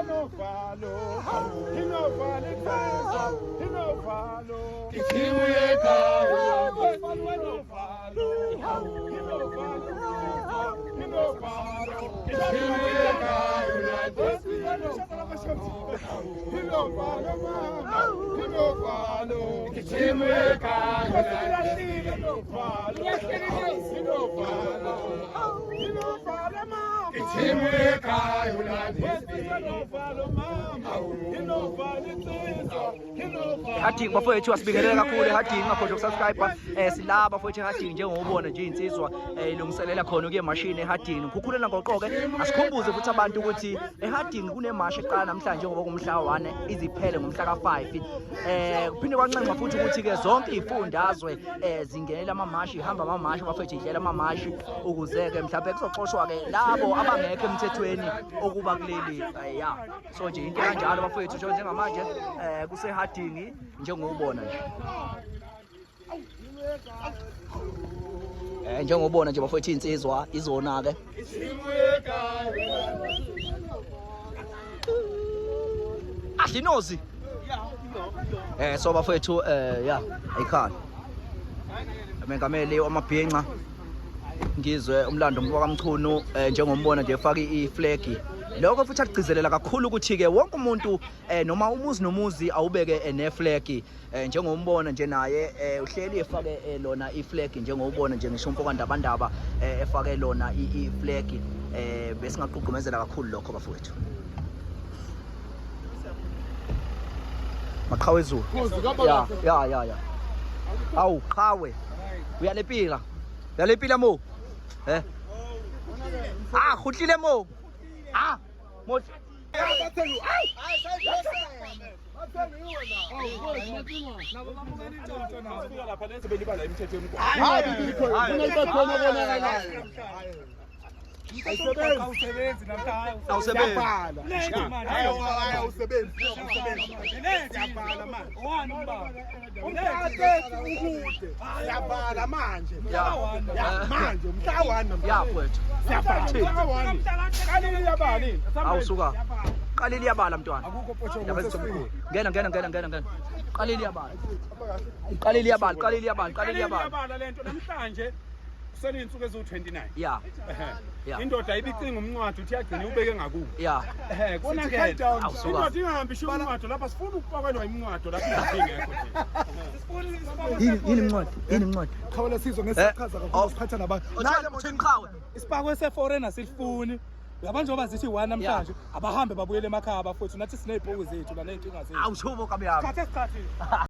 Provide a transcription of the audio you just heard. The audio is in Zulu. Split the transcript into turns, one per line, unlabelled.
Inovalo, inovalo insizwa, inovalo.
Ithimu yekhaya.
Inovalo, inovalo insizwa, inovalo.
Ithimu yekhaya United.
Inovalo mama, inovalo.
Ithimu yekhaya United.
Inovalo, inovalo, inovalo mama.
Ithimu yekhaya United.
Inovalo mama, inovalo insizwa, inovalo.
Ehadingi bafowethu, asibingelele kakhulu ehadingi, ungakhohlwa ukusubscribe. Sila bafowethu ehadingi, njengobona nje insizwa ilungiselela khona ukuya emashini ehadingi khukhulela ngoqoke. Asikhumbuze futhi abantu ukuthi ehadingi kunemashi eqala namhlanje ngoba kumhla 1 iziphele ngomhla ka5. Kuphinde kwanxenxwa futhi ukuthi ke zonke izifundazwe zingenela amamashi, ihamba amamashi bafowethu, idlela amamashi ukuze ke mhlawumbe kuzoxoshwa ke labo abangekho emthethweni okuba kuleli. Ya, so nje into kanjalo bafowethu, nje njengamanje kusehadingi njengobona nje. Njengobona nje bafowethu, insizwa izona ke. Adlinozi. So bafowethu, ya, ayikhala. Mengameli wamabhinca, ngizwe umlando kaMchunu, njengombona nje efaka iflag. Lokho futhi akugcizelela kakhulu ukuthi ke wonke umuntu, noma umuzi nomuzi, awubeke neflag. Njengombona nje naye uhleli efake lona iflag, njengobona nje ngisho umfo kaNdabandaba efake lona iflag. Besingaqhuqumezela kakhulu lokho bafowethu. Maqhawe ezulu. Ya, awu qhawe, uyalepila, uyalepila mo. Ah, khutlile mo. Ah, mo.
Lapha lenze belibala imithetho yomgwaqo.
Awusebenzi.
Awusebenzi.
Ukude siyabala manje. Ya, manje umhla 1.
Ya mfowethu.
Siyabala umhla 1. Qalile iyabala yini?
Awusuka, qalile iyabala mntwana.
Akukho potsho.
Indaba ezithomkhulu. Ngena, ngena, ngena, ngena, ngena. Qalile iyabala, qalile iyabala, qalile iyabala, qalile iyabala.
Iyabala lento namhlanje, kusele insuku eziwu-29. Indoda ibicinga umncwadi, uthi yagcina ubeke ngakubo. Konakele.
Awusuka.
Indoda ingahambi ishiya umncwadi lapha, sifuna ukupakelwa imncwadi lapha, indoda ingekho nje.
Yini, yini incwadi, yini incwadi?
Qhawe lesizwe, ngesichaza kakhulu, siphatha nabantu.
Uthini qhawe?
Isipakwe se-foreigner silifuni. Uyabona, njengoba zithi 1 namhlanje, abahambe babuyele emakhaya bafowethu, nathi siney'poki zethu la ney'nkinga zethu.
Awushubo kabi yami.
Sikhathi esikhathi.